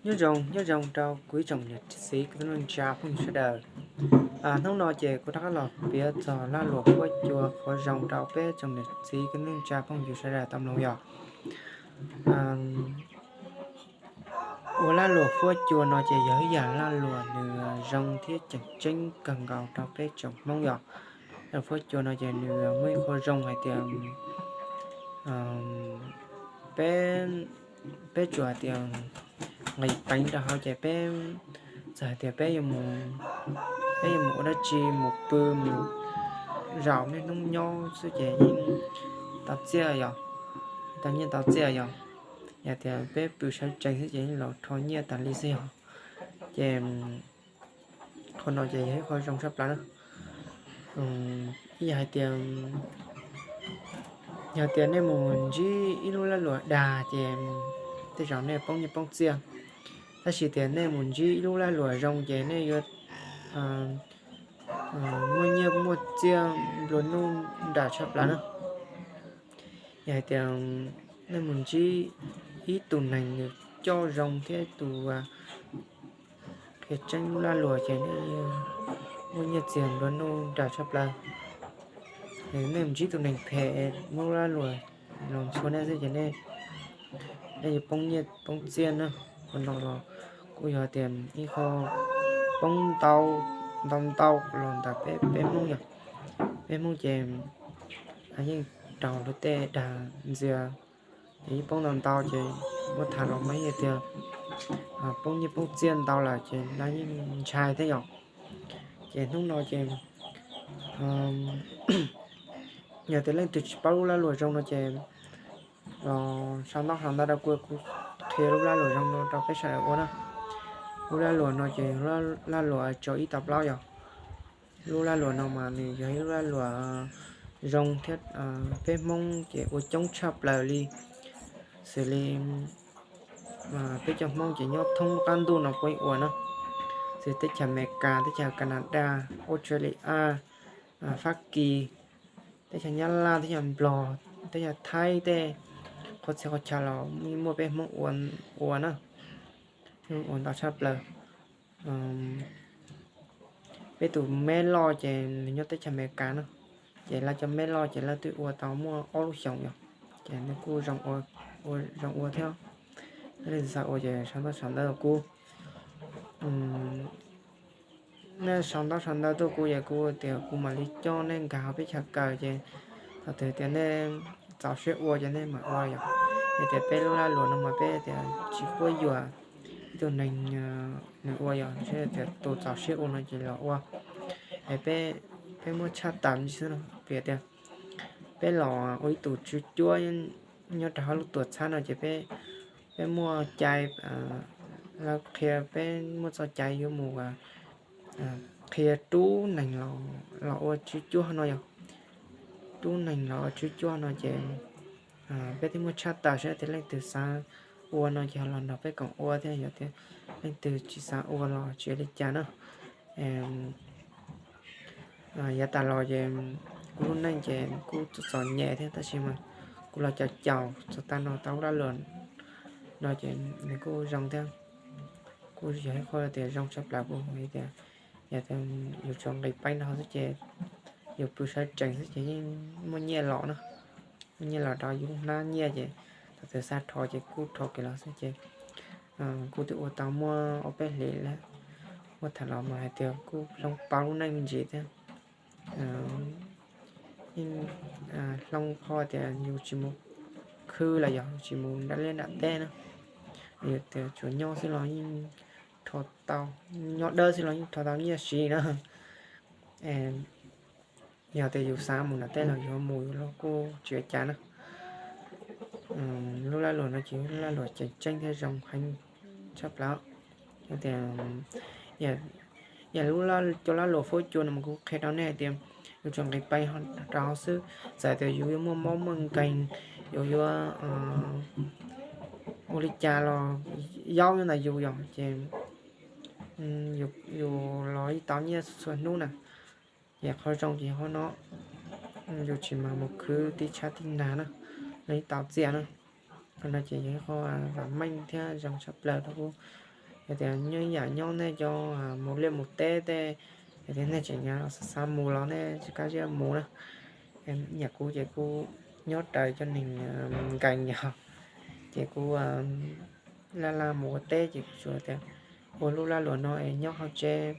Nyob zoo, nyob zoo rau kuv ib tsoom niam txiv kwv tij neej tsa phooj ywg sawv daws. Hnub no ces kuv rov qab los piav txog lag luam huab cua qhov zoo rau peb tsoom niam txiv kwv tij neej tsa phooj ywg sawv daws tau mloog yog. Ua lag luam huab cua no ces yog ib yam lag luam nws zoo thiab tseem ceeb kawg nkaus rau peb tsoom Hmoob yog. Lag luam huab cua no ces nws muaj ib qho zoo hais tias peb, peb tsuas hais tias nqis peev rau hauv ces peb, txawm hais tias peb yuav mus, peb yuav mus ua dab tsi, mus pw mus zaum niaj hnub nyob xwb ces yeej tau txiaj yog, tau nyiaj tau txiaj yog. Yog tias peb pw sawv tsees xwb ces yeej los rho nyiaj tas li xwb yog. Ces qhov no ces yog ib qho zoo tshaj plaws na. Yog hais tias, yog tias nej mus ntsib ib lub lag luam dag ces tej zaum nej poob nyiaj poob txiaj. Tab sis tias nej mus ntsib ib lub lag luam zoo ces nej yuav muaj nyiaj muaj txiaj nplua nuj nram tshaj plaws na. Yog hais tias nej mus ntsib ib tug neeg nws coj zoo thiab tus qhia tseeb lub lag luam ces nej muaj nyiaj txiag nplua nuj nram tshaj plaws. Nej mus ntsib tus neeg phem muab lub lag luam los ntxhua nej xwb ces nej, nej yuav poob nyiaj poob txiaj na. Qhov no los kuj yog tias ib qho poob ntau, ntau ntau los ntawm peb, peb Hmoob yog. Peb Hmoob ces yeej raug luag tej dag ntxias, ces yeej poob ntau ntau ces muab tham los mas yog tias poob nyiaj poob txiaj ntau lawm ces lawv yeej ntshai thiab yom. Ces hnub no ces yog tias leej twg tsis paub lub lag luam zoo no ces los sau ntaub sau ntawv rau kuv, kuv qhia lub lag luam zoo no rau peb sawv daws ua na. Lub lag luam no ces lag luam tso ib tau plaub yog. Lub lag luam no mas nws yog ib lub lag luam zoo thiab peb Hmoob ces ua coob tshaj plaws li, xws li peb cov Hmoob ces nyob thoob qab ntuj no puab ua na, xws teb chaws Amelikas, teb chaws Kanadas, Australia, Fab Kis, teb chaws Nyab Laj, teb chaws Nplog, teb chaws Thaib, tej qhov txhia qhov chaw los muaj peb Hmoob ua na. Ua ntau tshaj plaws. Peb tus me loj ces nws nyob teb chaws Amelikas na, ces lawv cov me loj ces lawv twb ua tau muaj ob lub xyoos yog, ces nws kuj zoo ua thiab. Leej twg xav ua ces sau ntaub sau ntawv rau kuv. Nej sau ntaub sau ntawv tuaj kuv ces kuv tias kuv mam li coj nej nkag hauv peb chaw kaw ces thaum twg tias nej txaus siab ua ces nej mam ua yom. Yog tias peb lub lag luam no mas peb tias tsis quab yuam ib tug neeg nws ua yom, tias tus txaus siab ua no ces los ua. Es peb muab tshaj tawm ntsis xwb no, piv tias peb los ua ib tug tswv cuab nyob rau hauv lub tuam txhab no ces peb, peb muaj cai, lawv qhia peb muaj txoj cai yuav mus qhia rub neeg los ua tswv cuab no yog. Rub neeg los ua tswv cuab no ces peb thiaj muaj tshaj tawm saib tias leej twg xav ua no ces ho los nrog peb koom ua thiab, yog tias leej twg tsis xav ua los tsis ua li cas na. Yav tas los ces kuv lub neej ces kuj txom txom nyem thiab tab sis mas kuv los caum caum txog tag no tau lub lag luam no ces nws kuj zoo thiab. Kuj yog ib qho tias zoo tshaj plaws kuv hais tias yog tias yus tsuas nqis peev rau hauv xwb ces yus pw sawv tsees xwb ces yeej muaj nyiaj los na. Muaj nyiaj los rau yus lub hnab nyiaj ces thaum twg xav rho ces kuj rho kiag los xwb ces kuv twb ua tau muaj ob peb hlis lawm. Muab tham los mas hais tias kuj hloov pauv lub neej me ntsis thiab. Yeej hloov qhov tias yus tsis mus khwv los yog tsis mus nram liaj nram teb na, yus tias tsuas nyob xwb los yeej rho tau, nyob dawb xwb los yeej rho tau nyiaj siv na. Yog tias yus xav mus nram teb los yus mus, yus los kuj tsis ua cas na. Lub lag luam no ces lub lag luam tseem ceeb thiab zoo heev tshaj plaws. Yog tias, yog lub, cov lag luam huab cua no mas kuv qhia rau nej hais tias yus tsuas nqis peev rau hauv xwb, txawm tias yus yuav muaj mob muaj nkeeg, yus yuav ua li cas los yaub nyob ntawm yus yom, ces yus los yeej tau nyiaj txhua hnub na. Ces qhov zoo ces qhov no, yus tsis mas mus khwv tib tshab tib nag na, los yeej tau txiaj na. Qhov no ces yog ib qho vam meej thiab zoo tshaj plaws rau kuv. Yog tias nyob ib yam nyob nej cov mus liaj mus teb tej, yog tias nej tseem xav xav mus los nej tsis kav tsij mus na. Ib yam kuv ces kuv nyob raws cov neeg nkees yog, ces kuv laj laj mus ua teb ces kuv tsuas tias ua lub lag luam no es nyob hauv tsev,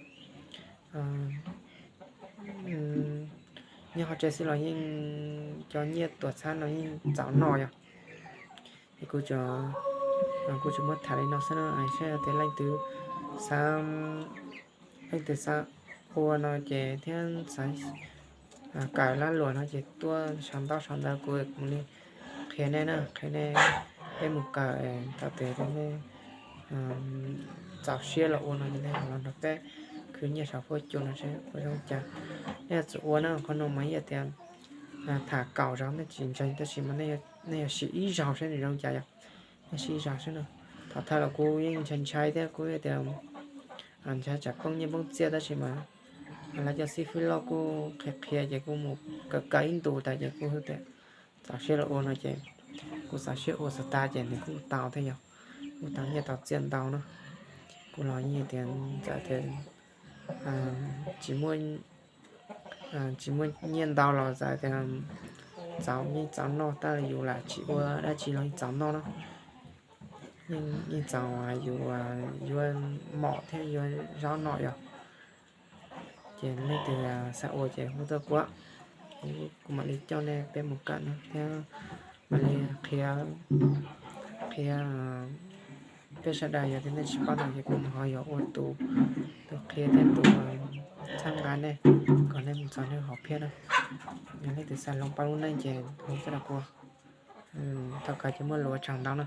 nyob hauv tsev xwb los yeej cov nyiaj tuam txhab no yeej txaus noj yog. Es kuv tsuas, kuv tsuas muab tham li no xwb na, saib tias leej twg xav, leej twg xav ua no ces thiab xav kawm lag luam no ces tuaj sau ntaub sau ntawv kuv, kuv mam li qhia nej na, qhia nej, peb mus kawm tau tes nej txaus siab los ua no ces nej los nrog peb khwv nyiaj saum huab cua no seb puas zoo cas. Nej yuav tsum ua na, qhov no mas yog tias tham kaum zaus nej tsis ntseeg tab sis mas nej yuav sim ib zaug seb nws zoo cas yog. Nej sim ib zaug seb no. Thaum thawj los kuv yeej ntshai ntshai thiab kuv tias ntshai tsam poob nyiaj poob txiaj tab sis mas lawv cov xib fwb loj kuj qhia qhia ces kuv mus kawm kawm ib ntus tas ces kuv tias txaus siab los ua no ces kuv txaus siab ua txog tas ces nws kuj tau thiab yog, kuj tau nyiaj tau txiaj ntau na. Kuv los yeej tias txawm tias tsis muaj, tsis muaj nyiaj ntau los txawm tias txaus yeej txaus noj, tab yus lam tsis ua dab tsi los yeej txaus noj na. Yeej txaus yus yuav mom thiab yuav zaub noj yog. Ces leej twg xav ua ces hu tuaj kuv, kuv mam li coj nej peb mus kawm no thiab mam li qhia, qhia peb sawv daws. Yog tias nej tsis paub no ces kuv mam ho yuav ua tus, tus qhia thiab tus txhawb nqa nej kom nej mus txog nej hom phiaj na. Yog leej twg xav hloov pauv lub neej ces hu tuaj rau kuv. Thaum kawg ces muaj lus ua tsaug ntau na.